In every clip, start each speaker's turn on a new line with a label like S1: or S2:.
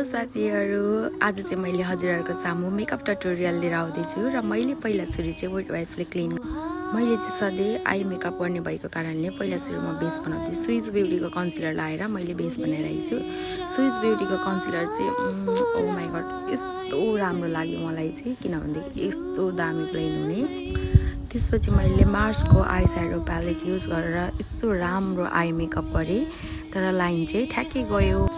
S1: Hello साथीहरु, आज चाहिँ मैले हजुरहरुको सामु मेकअप ट्युटोरियल लिएर आउँदै छु र मैले पहिला सुरु चाहिँ वेट वाइप्सले क्लिन मैले चाहिँ सधैं आई मेकअप गर्ने भएको कारणले पहिला सुरुमा बेस बनाउँथे स्विज ब्युटीको कन्सिलर लाएर मैले बेस बनाइरहेको छु। स्विज ब्युटीको कन्सिलर चाहिँ ओ माय गॉड यस्तो राम्रो लाग्यो मलाई चाहिँ, किनभने यस्तो दामी ब्लेन्ड हुने। त्यसपछि मैले मार्सको आई स्याडो प्यालेट युज गरेर यस्तो राम्रो आई मेकअप गरे, तर लाइन चाहिँ ठ्याक्कै गयो।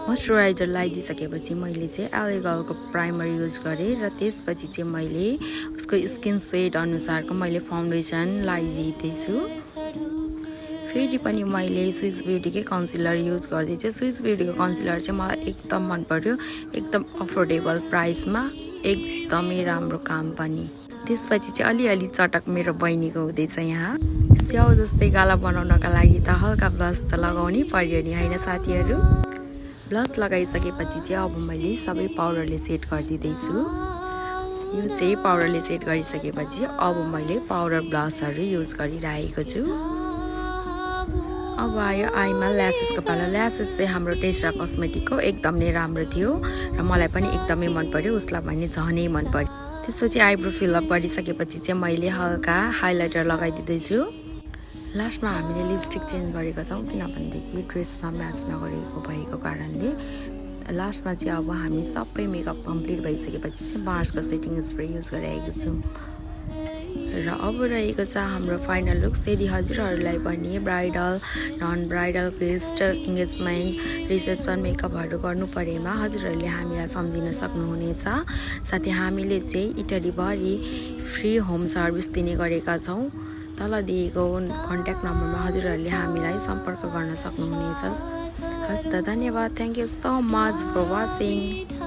S1: मोइस्चराइजर लगाइदिसकेपछि मैले चाहिँ एलेगलको प्राइमर युज गरेँ र त्यसपछि चाहिँ मैले उसको स्किन शेड अनुसारको मैले फाउन्डेसन लगाइदिँदैछु। फेरि पनि मैले स्विस ब्युटीकै कन्सिलर युज गर्दैछु। स्विस ब्युटीको कन्सिलर चाहिँ मलाई एकदम मन पर्यो, एकदम अफोर्डेबल प्राइसमा, एकदमै राम्रो काम पनि। त्यसपछि चाहिँ अलिअलि चटक मेरो बहिनीको हुँदैछ। यहाँ स्याउ जस्तै गाला बनाउनका लागि त हल्का ब्लस त लगाउनै पर्यो नि हैन साथीहरु। ब्लस लगाइसकेपछि चाहिँ अब मैले सबै पाउडरले सेट गरिदिँदैछु। यो चाहिँ पाउडरले सेट गरिसकेपछि अब मैले पाउडर ब्लसहरू युज गरिरहेको छु। अब आयो आईमा ल्यासेसको पालो। ल्यासेस चाहिँ हाम्रो टेस्रा कस्मेटिकको एकदम नै राम्रो थियो र मलाई पनि एकदमै मन पर्यो, उसलाई पनि झनै मन पर्यो। त्यसपछि आइब्रो फिलअप गरिसकेपछि चाहिँ मैले हल्का हाइलाइटर लगाइदिँदैछु। लास्टमा हामीले लिपस्टिक चेन्ज गरेका छौं, किनभनेदेखि ड्रेसमा म्याच नगरेको भएको कारणले। लास्टमा चाहिँ अब हामी सबै मेकअप कम्प्लिट भइसकेपछि चाहिँ मार्सको सेटिङ स्प्रे युज गरिरहेको छौं र अब रहेको छ हाम्रो फाइनल लुक। यदि हजुरहरूलाई पनि bridal, non bridal, guest, engagement, reception मेकअपहरू गर्नु परेमा हजुरहरूले हामीलाई सम्झिन सक्नुहुनेछ। साथै हामीले चाहिँ इटलीभरि फ्री होम सर्भिस दिने गरेका छौं। तल दिएको कन्ट्याक्ट नम्बरमा हजुरहरूले हामीलाई सम्पर्क गर्न सक्नुहुनेछ। हस्त धन्यवाद। Thank you so much for watching.